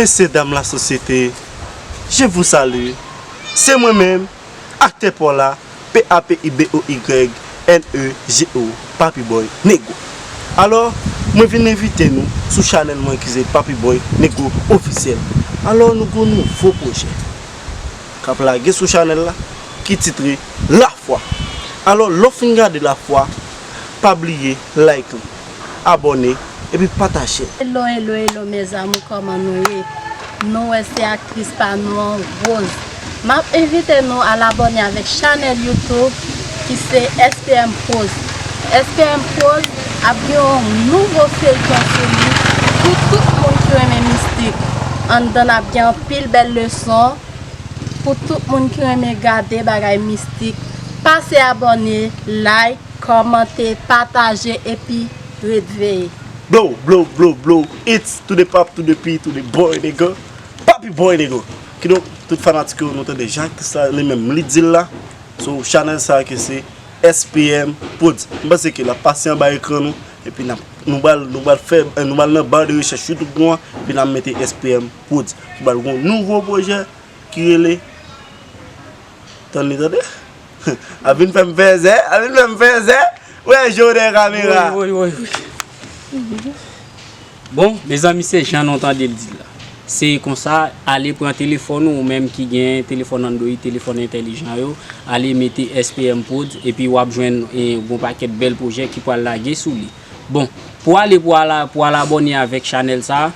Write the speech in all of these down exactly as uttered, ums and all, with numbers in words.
Mesye dam lasosyete, je vous salue. Se mwen menm, aktè pa w la, P A P I B O Y N E G O, Papi Boy Negro. Alò, mwen vin envite nou sou chanèl mwen ki se Papi Boy Negro Ofisyèl. Alò, nou gon nouvo pwojè k ap lage sou chanèl la, ki titre Lafwa. Alò, lè w fin gade Lafwa, pa bliye like li, abòne, epi pataje l. Hello, hello, hello, mes amours, kòman nou ye? Nou wè se aktris pa nou an, Rose. M ap envite nou al abòne avèk chanèl YouTube ki se S P M Prose. S P M Prose ap gen yon nouvo feyton sou li pou tout moun ki renmen mistik. Anndan n ap gen anpil bèl leson pou tout moun ki renmen gade bagay mistik. Pase abòne, like, kòmante, pataje epi ret veye. Blow, blow, blow, blow. It's to the pop, to the P, to the boy, nigga. Papi boy, nigga. Kidonk, tout fanatik yo, nou tande jan aktris la li menm li di l la. Sou chanèl sa ki se S P M Prod. M panse ke l ap pase anba ekran nou. Epi n ap, nou pral, nou pral fè, nou pral nan ba de rechèch YouTube nou an. Epi n ap mete S P M Prod. Nou pral gon nouvo pwojè ki rele, tann li tande. A vin fè m fè zè, a vin fè m fè zè. Wè, je w dèyè kamera. Woy, woy, woy, woy. Bon, mezanmi, se jan nou tande l di l la. Se konsa, ale pran telefòn ou, ou menm ki gen telefòn Android, telefòn entèlijan yo, ale mete S P M Prod, epi w ap jwenn, eh, yon pakèt bèl pwojè ki pral lage sou li. Bon, pou ale, pou al, pou al abòne avèk chanèl sa,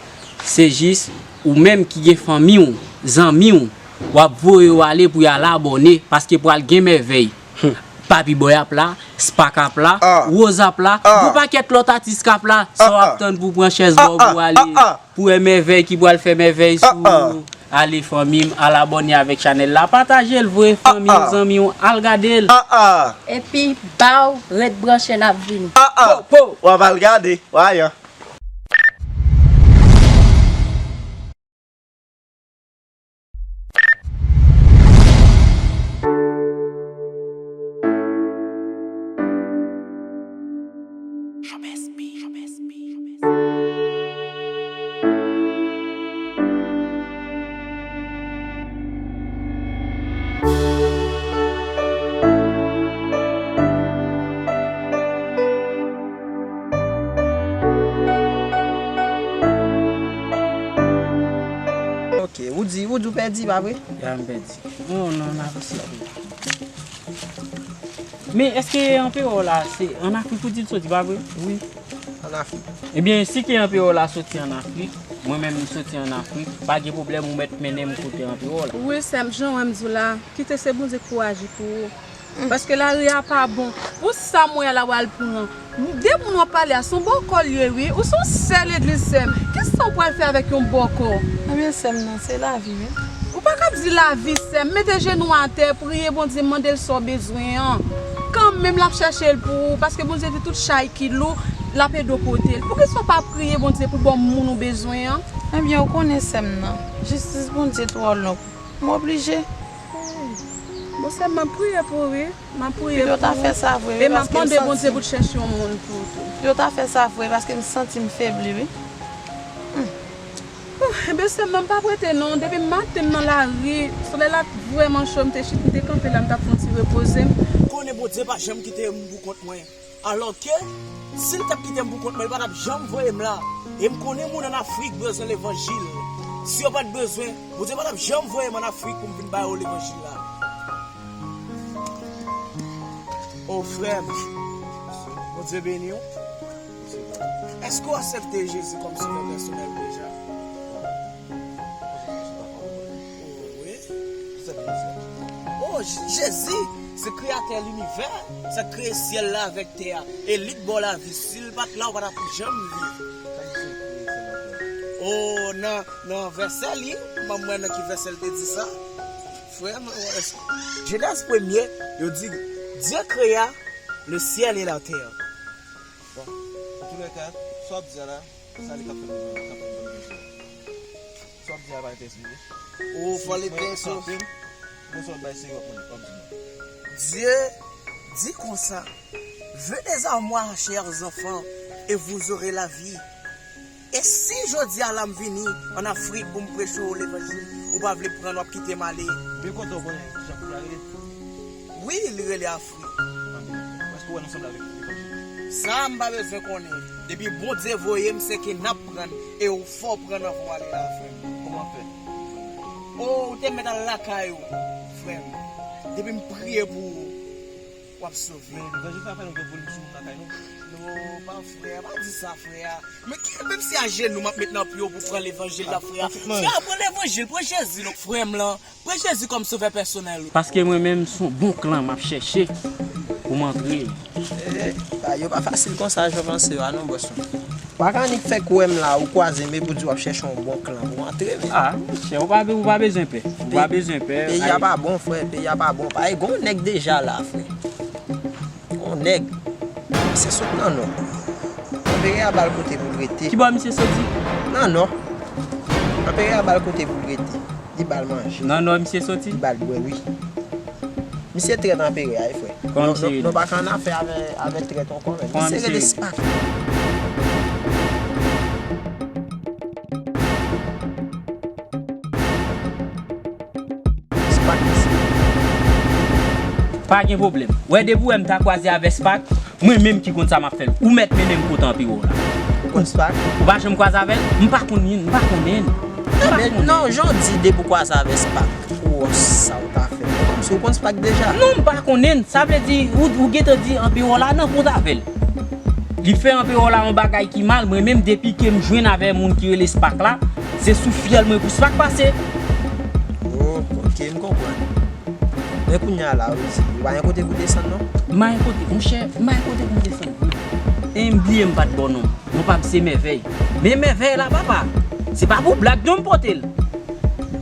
se jis ou menm ki gen fanmi w, zanmi w, w ap voye yo ale pou y al abòne, paske pral gen mèvèy. Papi Boy ap la, Spak ap la, Rose ap la, gon pakèt lòt atis k ap la. Sa w ap tann pou pran chèz ba w pou ale, pou wè mèvèy ki pral fè mèvèy sou ou. Ale fanmi m, al abòne avèk chanèl la, pataje l, voye fanmi w, zanmi w, al gade l. Epi ba w, ret branche, n ap vini. Po, po. W ap al gade, w a yan. Ok, ou di, ou di w pèdi, pa vre? Ya, m pèdi. Non, non, n avanse. Men èske anperè w la, se ann Afrik ou di l soti, pa vre? Wi, ann Afrik. Ebyen, si ke anperè w la soti ann Afrik, mwen menm m soti ann Afrik, pa gen pwoblèm, ou mèt mennen m kote anperè w la. Wi, sè m, jan w wè m di w la, kite se Bondye k pou aji pou ou. Paske lari a pa bon. Pou sa m wè a la w al pran. De moun w ap pale a, se yon bòkò l ye, wi. Ou se yon sè legliz, sè m. Kisa w pral fè avèk yon bòkò? Ebyen, sè m nan, se lavi, wi. Ou pa ka ap di lavi, sè m. Mete jenou w atè, priye Bondye, mande l sa w bezwen an. Kanmenm, l ap chèche l pou ou, paske Bondye di tout chay ki lou, l ap ede w pote l. Poukisa w pa priye Bondye pou ba w moun ou bezwen an? Ebyen, ou konnen, sè m nan. Jistis Bondye twò long. M oblije. Bon, sè m, m ap priye pou ou, wi. M ap priye pou ou. Yo ta fè sa vre, wi, paske m santi. E m ap mande Bondye pou l chèche yon moun pou ou tou. Yo ta fè sa vre, paske m santi m febli, wi. Bon, enben, sè m, m p ap rete non. Depi maten m nan lari, solèy la vrèman cho, m te chit, m te kanpe la, m t ap fè yon ti repoze m. Konnen Bondye pa janm kite m pou kont mwen. Alòske, si l t ap kite m pou kont mwen, li pa t ap janm voye m la. E m konnen moun ann Afrik bezwen levanjil. Si yo pa t bezwen, Bondye pa t ap janm voye m ann Afrik pou m vin ba yo levanjil la. O frè m, Bondye beni w. Èske w aksepte Jezi kòm sovè pèsonèl deja? Wi. O, Jezi, se kreyatè linivè, sa k kreye syèl la avèk tè a. E li k ba w lavi. Si l pa t la, ou pa t ap janm viv. O, nan, nan vèsè li, m ap wè nan ki vèsè l te di sa. Frè m, Jenèz premye, yo di, Dieu créa le ciel et la terre. Bon, antoulèka, sa w ap di a la, sa li k ap fè m, k ap fè m konn konsa. Sa w ap di a pa enterese m, wi. Ou fò l enterese w. Mwen sot bay serye w ap mande, w ap di mwen. Dye di konsa, venez à moi, chers enfants, et vous aurez la vie. E si jodi a la m vini ann Afrik pou m preche w levanjil, ou pa vle pran l, w ap kite m ale? Men kote w konnen jan kout la rele? Wi, li rele Afrik. Èske w wè nou sanble avèk levanjil? Sa a m pa bezwen konnen. Depi Bondye voye m, se ke n ap pran l, e w fè w pran nan vo ale la, frè m. Kòman fè? O, ou te mèt al lakay ou, frè m. Depi m priye pou ou, w ap sove. Men levanjil sa fè nou gen volim sou moun lakay nou. Non, pa frè, pa di sa, frè. Men ki, menm si ajenou m ap met nan pye w pou pran levanjil la, frè. Frè, pran levanjil, pran Jezi, non, frè m lan. Pran Jezi kòm sovè pèsonèl ou. Paske mwen menm, se yon bon klan m ap chèche pou m antre. Eh, bagay yo pa fasil konsa, jan w panse yo a non, bòs mwen. Pa ka annik fè kwè m la, ou kwaze m epi w di w ap chèche yon bon klan pou w antre, men. Ah, monchè, ou pa, ou pa bezwen pè. Ou pa bezwen pè. Peyi a pa bon, frè, peyi a pa bon. Parèt gon nèg deja la, frè. Gon nèg. Misye sot nan nò. Anperè a ba l kote pou l rete. Ki bò misye soti? Nan nò. Anperè a ba l kote pou l rete. Li ba l manje. Nan nò misye soti? Li ba l bwè, wi. Misye trèt anperè a, wi, frè. Kòman misye rele? Nou, nou, nou pa ka annafè avè, avè trèt ankò, men. Misye rele Spak. Spak, mesye. Pa gen pwoblèm. Wè, depi w wè m ta kwaze avè Spak, mwen menm ki konn sa m ap fè l. Ou mèt mennen m kote anperè w la. Ou konn Spak? Ou pa janm kwaze avè l? M pa konnen, m pa konnen. M pa konnen. Non, jan w di depi w kwaze avè Spak, ou wè sa w ta fè. Kòmsi w konn Spak deja? Non, m pa konnen. Sa vle di, ou, ou gentan di anperè w la nan kont avè l. Li fè anperè w la yon bagay ki mal, mwen menm depi ke m jwenn avè moun ki rele Spak la, se sou fyèl mwen pou Spak pase. Oh, ok, m konprann. Men kounye a la, ou di, ou pa gen kote pou desann, non? M pa gen kote, monchè, m pa gen kote pou m desann. E m bliye m pa t ba w non. Non pa m se Mèvèy. Men Mèvèy la, papa, se pa pou blag non m pote l.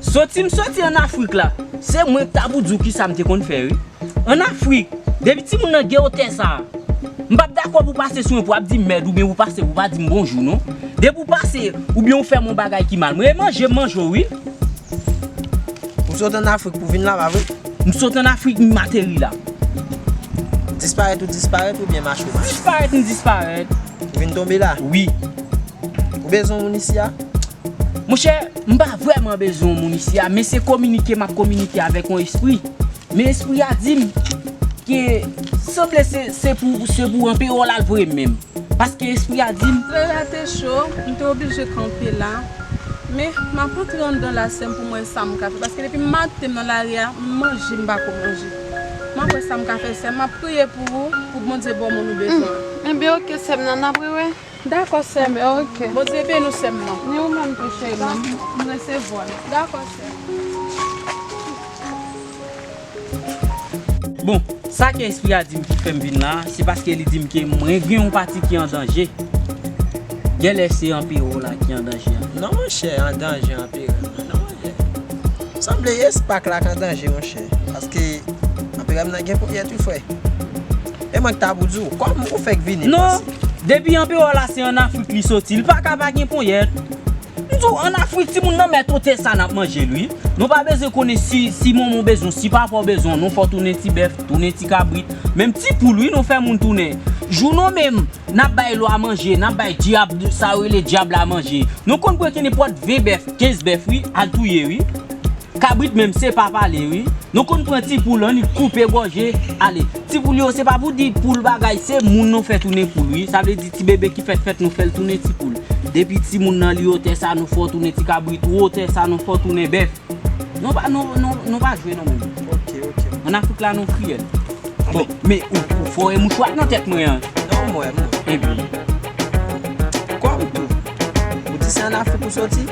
Soti m soti ann Afrik la, se mwen k ta pou di w kisa m te konn fè, wi. Ann Afrik, depi timoun nan gen wotè sa a, m p ap dakò pou w pase sou mwen pou w ap di m mèd oubyen pou w pase pou w pa di m bonjou, non. Depi w pase, oubyen w fè m yon bagay ki mal, mwen manje, m manje w, wi. Ou sot ann Afrik pou vin la, pa vre? M sot ann Afrik, m ateri la. Disparèt ou disparèt oubyen mache w mache? Disparèt, m disparèt. Ou vin tonbe la? Wi. Ou bezwen moun isi a? Monchè, m pa vrèman bezwen yon moun isi a, men se kominike m ap kominike avèk yon espri. Men espri a di m ke sanble se, se pou, se pou anperè w la l voye m menm. Paske espri a di m. Lè la te cho, m te oblije kanpe la. Men, m ap antre anndan la, sè m, pou m wè sa m ka fè. Paske depi maten m nan lari a, m manje, m pa ko manje. M ap wè sa m ka fè, sè m. M ap priye pou ou, pou Bondye ba w moun ou bezwen an. Enben, oke, sè m, nan, n ap rewè. Dakò, sè m. Enben, oke. Bondye beni w, sè m nan. Ni ou menm tou, cheri m. M resevwa l. Dakò, sè m. Bon, sa ke espri a di m ki fè m vin la, se paske li di m ke mwen gen yon pati ki an danje. Genlè se anperè w la ki an danje an. Non, monchè, an danje anperè. Non, monchè. Sanble e Spak la k an danje, monchè. Paske anperè m nan gen ponyèt, wi, frè. E mwen k ta pou di w, kòman ou fèk vini? Non, depi anperè w la se ann Afrik li soti, li pa ka pa gen ponyèt. M di w, ann Afrik, timoun nan mèt wotè sa n ap manje l, wi. Nou pa bezwen konnen si, si manman w bezwen w, si papa w bezwen w, nou fè w tounen ti bèf, tounen ti kabrit, menm ti poul, wi, nou fè moun tounen. Jou nou menm, n ap bay lwa manje, n ap bay dyab, sa yo rele dyab la manje. Nou konn pran ki nenpòt ven bèf, kenz bèf, wi, al touye, wi. Kabrit menm, se pa pale, wi. Nou konn pran ti poul, annik koupe gòje, ale. Ti poul yo, se pa pou di poul bagay, se moun nou fè tounen poul, wi. Sa vle di ti bebe ki fèt fèt, nou fè l tounen ti poul. Depi timoun nan li wotè sa, nou fè w tounen ti kabrit, wotè sa, nou fè w tounen bèf. Nou pa, nou, nou, nou pa jwe non, menm. Ok, ok. Ann Afrik la, nou kriyèl. Bon, men ou, ou fò e mouchwa nan tèt mwen an. Non, mwen, mwen. Ebyen. Kòm tou. Ou di se ann Afrik ou soti?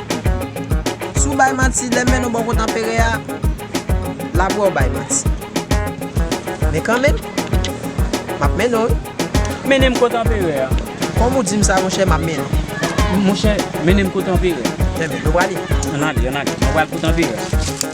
Si w bay manti, lè m mennen w bò kote anperè a, l ap wè w bay manti. Men kanmenm, m ap mennen w, wi. Mennen m kote anperè a. Kòm ou di m sa, monchè, m ap mennen w. Monchè, mennen m kote anperè a. Enben, nou prale. Ann ale, ann ale. Nou pral kote anperè a.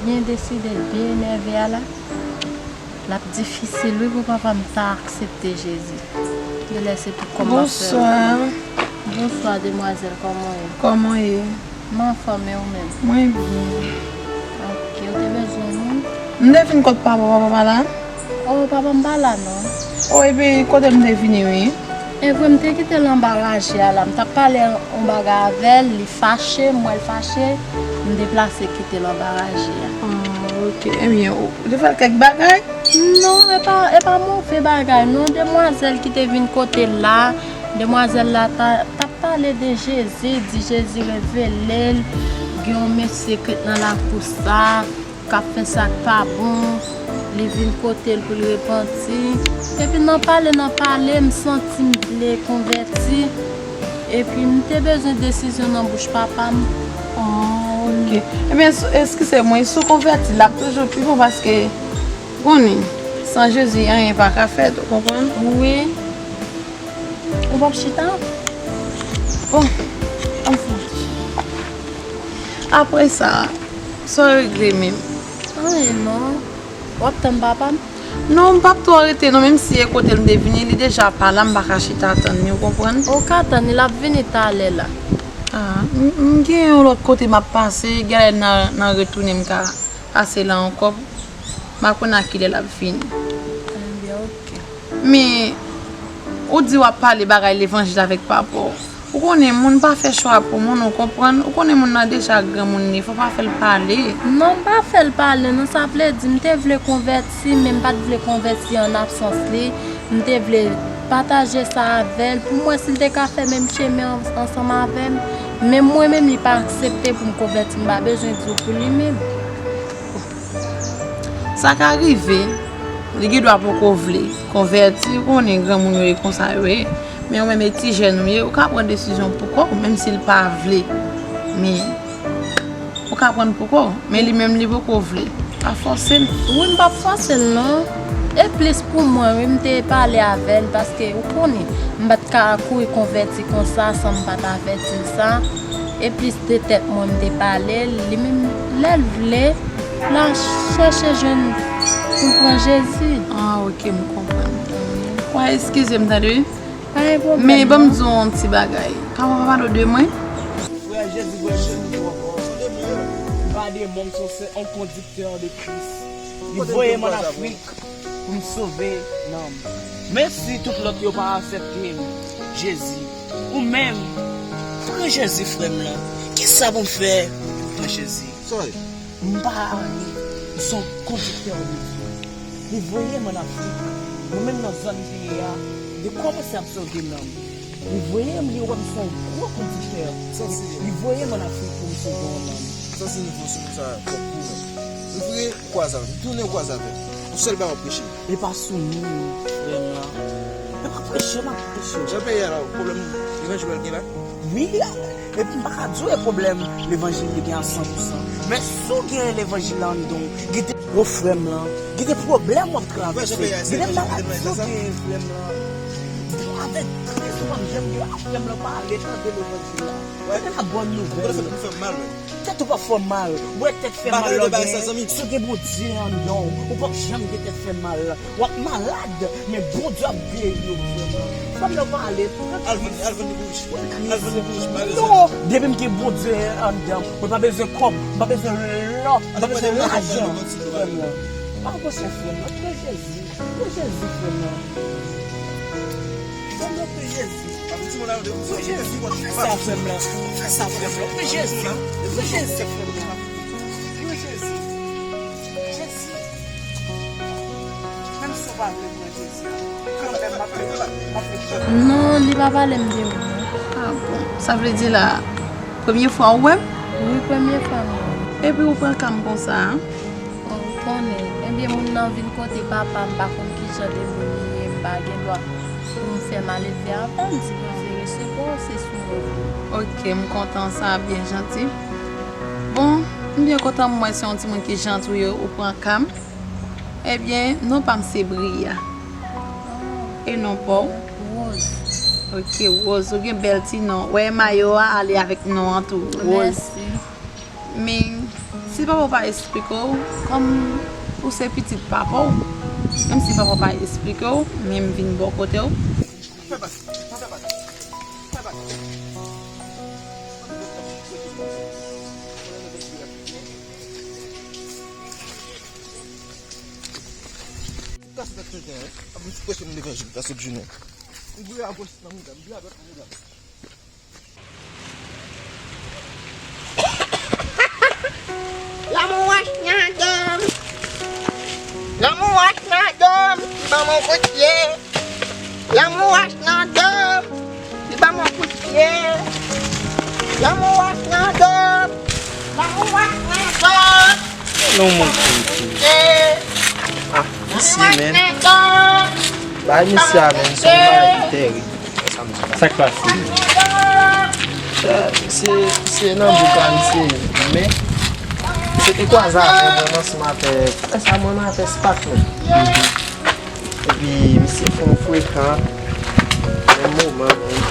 byen deside, l byen enève a la, l ap difisil wi pou papa m ta aksepte Jezi. Genlè se pou kòm m ap fè. Bonswa. Bonswa, demwazèl, kòman w ye? Kòman w ye? M anfòm, e ou menm? Mwen byen. Ok, ou te bezwen moun? M te vin kot papa, papa pa la? Oh, papa m pa la non. Oh, epi kote m te vini wi? E vre, m te kite l anba raje a la. M t ap pale yon bagay avè l, li fache, m wè l fache, m deplase kite l anba raje a. Ah, ok. Ebyen, ou te fè l kèk bagay? Non, e pa, e pa move bagay non. Demwazèl ki te vin kote l la, demwazèl la ta, t ap pale de Jezi, di Jezi revele l, gen yon mesye k ret nan lakou sa, k ap fè sa k pa bon, li vin kote l pou l repanti. Epi nan pale, nan pale, m santi m vle konvèti. Epi m te bezwen desizyon nan bouch papa m. Oh, ok. Ebyen, sou- eskize mwen, si w konvèti, l ap toujou pi bon paske, ou konnen, san Jezi, anyen pa ka fèt, ou konprann? Wi. Ou p ap chita? Bon, ann fè yon ti chita. Apre sa, sa w regle menm? Anyen non. W ap tann papa m? Non, m p ap twò rete non, menm si e kote l m te vini, li deja pa la, m pa ka chita tann li, ou konprann? Ou ka tann li, l ap vini talè la. Ah, m, m gen yon lòt kote m ap pase, genlè nan, nan retounen m ka pase la ankò, m pa konn a kilè l ap vini. Ebyen, ok. Men, ou di w ap pale bagay levanjil avèk papa w. Ou konnen moun pa fè chwa pou moun, ou konprann? Ou konnen moun nan deja granmoun li, fò pa fè l pale. Non, m pa fè l pale, non, sa vle di m te vle konvèti, men m pa t vle konvèti an absans li. M te vle pataje sa avè l, pou m wè si l te ka fè menm chemen an, ansanm avè m. Men mwen menm, li pa aksepte pou m konvèti, m pa bezwen di w pou li menm. Sa ka rive, li gendwa poko vle konvèti, ou konnen granmoun yo e konsa yo ye. Men ou menm e ti jèn ou ye, ou ka pran desizyon pou kò w, menm si l pa vle. Men, ou ka pran pou kò w, men li menm li poko vle. Pa fòse l. Wi, m p ap fòse l non. E plis pou mwen, wi, m te pale avè l, paske ou konnen, m pa t ka kouri konvèti konsa san m pa t avèti l sa. E plis de tèt mwen m te pale l, li menm lè l vle, l a chèche jwenn pou l pran Jezi. Ah, ok, m konprann. Wè, eskize m, tande wi. Pa gen pwoblèm. Men ban m di w yon ti bagay. Papa pa pale w de mwen? Frè Jezi voye m vin pou ou ankò. M pa demon, m se yon kondiktè de Kris. Li voye m ann Afrik pou m sove nanm. Men si tout lòt yo pa aksepte m, Jezi, ou menm, pran Jezi, frè m lan. Kisa pou m fè pou pran Jezi? M pa anyen, m se yon kondiktè de Dye. Li voye m ann Afrik. Mwen menm nan zòn m te ye a, li kòmanse ap sove nanm. Li voye m, li wè m se yon gwo kondiktè. Li voye m ann Afrik pou m sove yon nanm. Sa se nivo sou moun sa twòp pou mwen. M vire, ou kwaze avè m. M tounen, ou kwaze avè m. Yon sèl bagay w ap preche. E pa sou moun, frè m lan. E pa preche m ap preche. Jan peyi a la, pwoblèm levanjil gen la? Wi, epi m pa ka di w e pwoblèm levanjil li gen a san pou san. Men si w gen levanjil la anndan w, gen de, o frè m lan, gen de pwoblèm w ap travèse. Gen de maladi w gen, frè m lan. Bon, avèk Kris ou p ap janm gen, a frè m lan, pale, tande levanjil la. Tande la bòn nouvèl. Tèt ou p ap fè w mal. Wè tèt fè mal la w gen. Si w gen Bondye anndan w, ou p ap janm gen tèt fè mal. W ap malad, men Bondye ap geri w vrèman. Fò m nan pale. Al vann, al vann bouch. Al vann bouch, malere. Non, depi m gen Bondye anndan m, mwen pa bezwen kòb, m pa bezwen lò, m pa bezwen lajan. Frè m nan. Pa pran swen frè m nan. Pran Jezi. Pran Jezi, frè m nan. Frè m nan, pran Jezi. Pran Jezi. Pa fè sa, frè m nan. Pa fè sa, frè m nan. Pran Jezi. Pran Jezi, frè m nan. Pran Jezi. Jezi. Menm si w pa vle pran Jezi, kanmenm, m ap fè, m ap fè. Non, li pa pale m de ou, non. Ah bon. Sa vle di la, premye fwa ou wè m? Wi, premye fwa m wè w. Epi ou pran ka m konsa, a? Bon, ou konnen. Ebyen, moun nan vin kote papa m, m pa konn kijan de moun li ye, m pa gen dwa pou m fè malelve avè l, di Bondye resevwa w, se sou mwen. Ok, m kontan, sa byen janti. Bon, m byen kontan m wè se yon timoun ki janti ou ye, ou pran ka m. Ebyen, non pa m se Bria. E non pa w? Rose. Ok, Rose, ou gen bèl ti non. Wè, mayo a ale avèk non an tou, Rose. Mèsi. Men, Si papa w pa eksplike w, kòm ou se pitit papa w, menm si papa w pa eksplike w, men m vin bò kote w. Kase tèt tout jounen, wi. Ap vin ti pwese m devan jou, kase tout jounen. M boule a gòch nan mouda, m boule a dwat nan mouda. Lanmou ach nan do m. Lanmou ach nan do m. Li ban m yon kout pye. Lanmou ach nan do m. Li ban m yon kout pye. Lanmou ach nan do m. Lanmou ach nan do m. Non, mon Dieu. Ah, misye, men. Bay misye a, men, se yon bagay ki tèrib. Sa k pase? Misye, misye nan bouk la, misye ye. Men, misye te kwaze avè mwen nan se maten. Lè sa mwen nan afè spak, men. Epi, misye fè yon frekan. Menm moman, menm.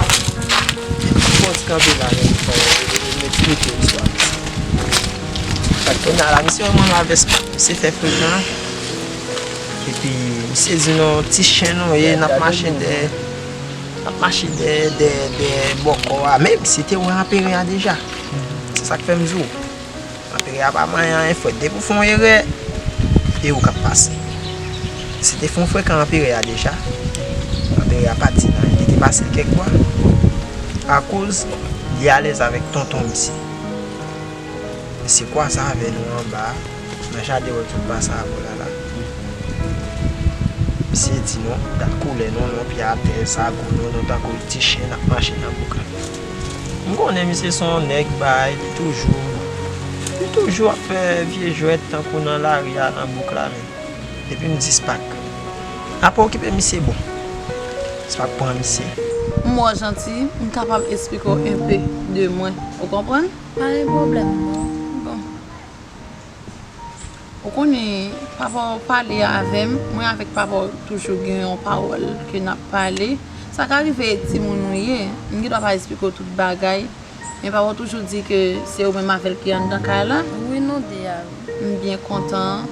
Fon ti kanpe la, menm, fò m eksplike istwa misye. Kounye a la, misye wè mwen nan afè spak, misye fè frekan. Epi, misye di nou, ti chen nou ye, n ap mache dèyè, n ap mache dèyè, dèyè, dèyè bòkò a. Men, misye te wè anperè a deja. Se sa k fè m di w. Anperè a pa manyen anyen, frè. Depi w fè yon erè, e ou k ap pase. Misye te fè yon frekan anperè a deja. Anperè a pa di l anyen, li te pase l kèk bwa. Akoz li alèz avèk tonton misye. Misye kwaze avè nou anba a, nan jaden wè tout pase avè w la la. Misye di nou, gad koulè nou, nou pye atè, zago nou, nou tankou ti chen n ap mache nan bouk la. M konnen misye se yon nèg bay, li toujou, li toujou ap fè vye jwèt tankou nan lari a, nan bouk la menm. Epi m di Spak, apa okipe misye bon. Spak pran misye. M wè w janti, m kapab eksplike w enpe de mwen. Ou konprann? Pa gen pwoblèm non. Bon. Ou konnen, papa w pale avè m, mwen avèk papa w toujou gen yon pawòl ke n ap pale. Sa ka rive e timoun ou ye, m gendwa pa eksplike w tout bagay, men papa w toujou di ke se ou menm avè l ki anndan kay la. Wi, nou de a, wi. M byen kontan.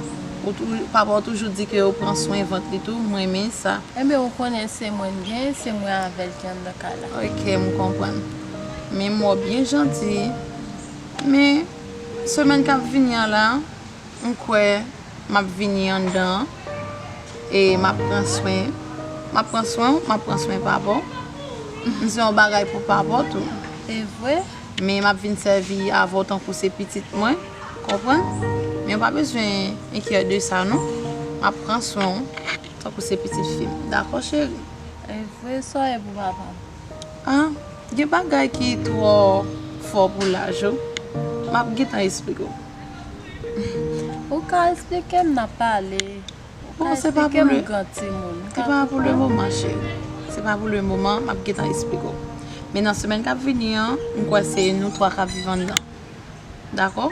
Ou tou, papa w toujou di ke ou pran swen vant li tou, m renmen sa. Enben, ou konnen se mwen l gen, se mwen avè l ki anndan kay la. Ok, m konprann. Men m wè w byen janti. Men, semèn k ap vini an la, m kwè m ap vini anndan an. E m ap pran swen, m ap pran swen w, m ap pran swen papa w. M se yon bagay pou papa w tou. E vre? Men m ap vin sèvi avè w tankou se pitit mwen, konprann? Men w pa bezwen enkyèt de sa non. M ap pran swen w tankou se pitit fi m. Dakò, cheri? E vre, sa w ye pou papa m? Ah, gen bagay ki twò fò pou laj ou. M ap gentan eksplike w. Ou ka eksplike m, n ap pale. Ou ka eksplike m, gran timoun. Se pa pou le moman, cheri. Se pa pou le moman, m ap gentan eksplike w. Men nan semèn k ap vini an, m kwè se nou twa k ap viv anndan. Dakò?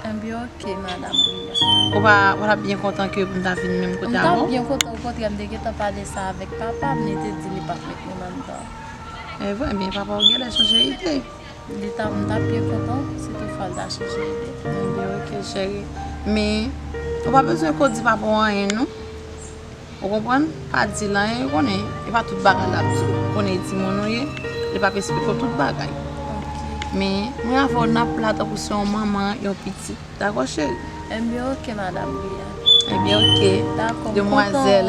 Enben, ok, madanm Brillant. Ou pa, ou pa t ap byen kontan ke m ta vin menm kote avè w? M t ap byen kontan, okontrè, m te gentan pale sa avèk papa m, li te di li p ap met moun anndan. E vre, men papa w genlè chanje ide. Li t ap, m t ap byen kontan si toutfwa l ta chanje ide. Enben, ok, cheri. Men, ou pa bezwen ko di papa w anyen, non. Ou konprann? Pa di l anyen, ou konnen, e pa tout bagay l ap di w. Ou konnen e timoun ou ye, li p ap eksplike w tout bagay. Ok. Men, mwen avè w n ap la tankou se yon manman, yon pitit. Dakò, cheri? Enben, ok, madanm Brillant. Enben, ok. Dakò, m kontan wè w,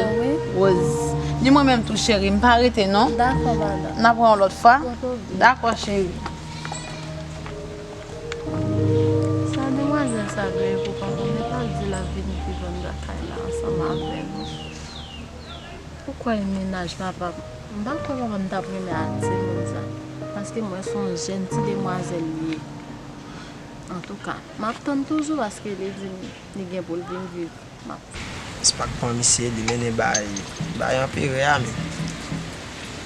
wi. Demwazèl Rose. Ni mwen menm tou, cheri, m pa rete, non. Dakò, madanm. N ap wè yon lòt fwa. Kote w vle. Dakò, cheri. Sa demwazèl sa genyen pou papa m, e pa l di l ap vin viv anndan kay la ansanm avè nou. Ou kwè e mennaj papa m? M pa kwè papa m t ap renmen ak timoun sa, paske m wè se yon jèn ti demwazèl li ye. Antouka, m ap tann toujou paske li di m li gen pou l vin viv. M ap. Spak pran misye, li mennen bay, bay anperè a menm.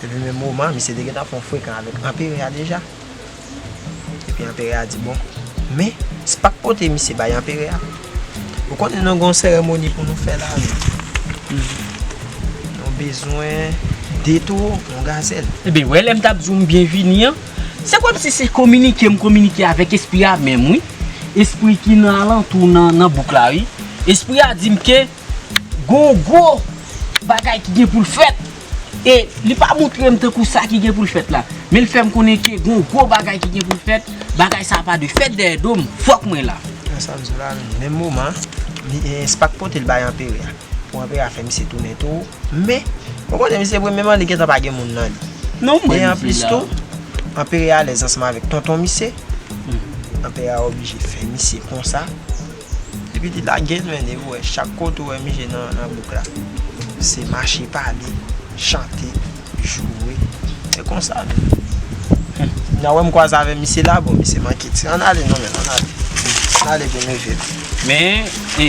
Depi menm moman, misye te gentan fè yon frekan avèk anperè a deja. Epi anperè a di, bon, men, Spak pote misye bay anperè a. Ou konnen nou gen yon seremoni pou nou fè la, men. Nou bezwen de towo, yon gazèl. Ebyen, wè, lè m t ap di w m byenvini an, se kòmsi se kominike m kominike avèk espri a menm, wi. Espri ki nan alantou nan, nan bouk la, wi. Espri a di m ke gon gwo bagay ki gen pou l fèt. E li pa montre m tankou sa ki gen pou l fèt la. Men l fè m konnen ke gon gwo bagay ki gen pou l fèt. Bagay sa pa dwe fèt dèyè do m. Fòk mwen la. Nan sa m di w la, menm moman, li, e, Spak pote l bay Anperè a. Pou Anperè a fè misye tounen tou. Men, ou konnen misye premyèman, li gentan pa gen moun nan li. Non, mwen. E anplis tou, Anperè a alèz ansanm avèk tonton misye. Anperè a oblije fè misye konsa. Epi li lage l, men depi w wè chak kote w wè misye nan, nan bouk la, se mache pale, chante, joure. Se konsa, men. N a wè m kwaze avè misye la, bon, misye manke ti. Ann ale non, men, ann ale. Ann ale pou nou viv. Men, e,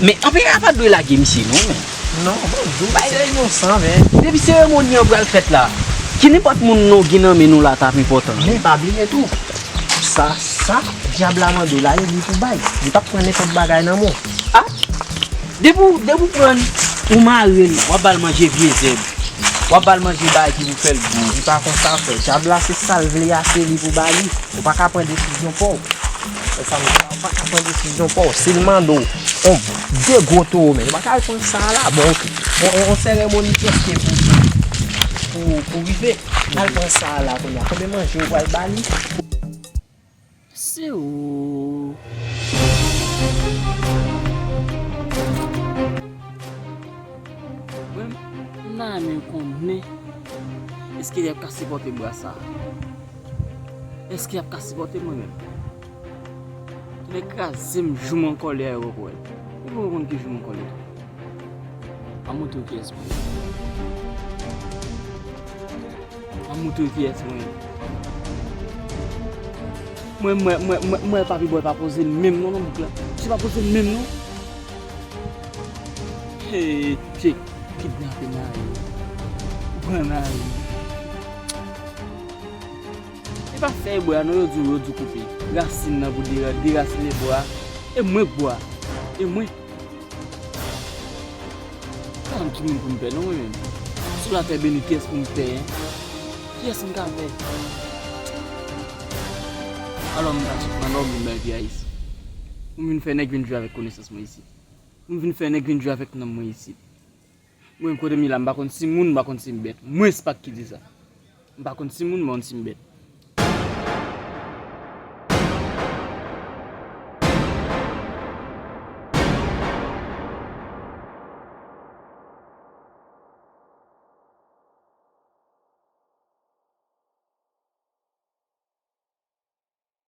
men Anperè a pa dwe lage misye non, men. Non, bon, di w misye inosan, men. Depi seremoni an pral fèt la, ki nenpòt moun nou gen nan men nou la t ap enpòtan. Men pa bliye tou, sa, sa dyab la mande w la, e li pou bay. Li p ap pran nenpòt bagay nan men w. A? Depi w, depi w pran, ou mare l, w ap ba l manje vye zèb. W ap ba l manje bagay ki pou fè l gwo. Li pa konsa, frè. Dyab la, se sa l vle a, se li pou ba li. Ou pa ka pran desizyon pa w. Ou pa ka pran desizyon pa w. Si l mande w yon de gwo towo, men ou pa ka al pran sa a la. Bon, oke. Bon, yon seremoni prèske pou, pou, pou rive. Al pran sa a la kounye a. Konbyen manje ou pral ba li? Se ou. Mwen, m ta renmen konnen, èske y ap ka sipòte bra sa a? Èske y ap ka sipòte mwen menm? Lè kraze m, jou m an kòlè a, yo poko wè l. Yo poko konn ki jou m an kòlè tou. M ap montre w kiyès mwen ye. M ap montre w kiyès mwen ye. Mwen, mwen, mwen, mwen, mwen, Papi Bòy pa poze l menm non, nan bouk la. Misye pa poze l menm non. Hey, misye kidnape mari m. Pran mari m. E pa fèy bwa non, yo di w, yo di w koupe. Rasin nan pou dera-, derasinen bwa. E mwen k bwa. E mwen. Pa konn ki moun pou m pè non, mwen menm. Sou latè beni, kiyès pou m pè, en? Kiyès m ka pè? Alò m ta sot nan nòm, m bay pi a isit. M vin fè nèg vin jwe avèk konesans mwen isit. M vin fè nèg vin jwe avèk nanm mwen isit. Mwen menm kote m ye la, m pa konn si m moun, m pa konn si m bèt. Mwen Spak ki di sa. M pa konn si m moun, m pa konn si m bèt.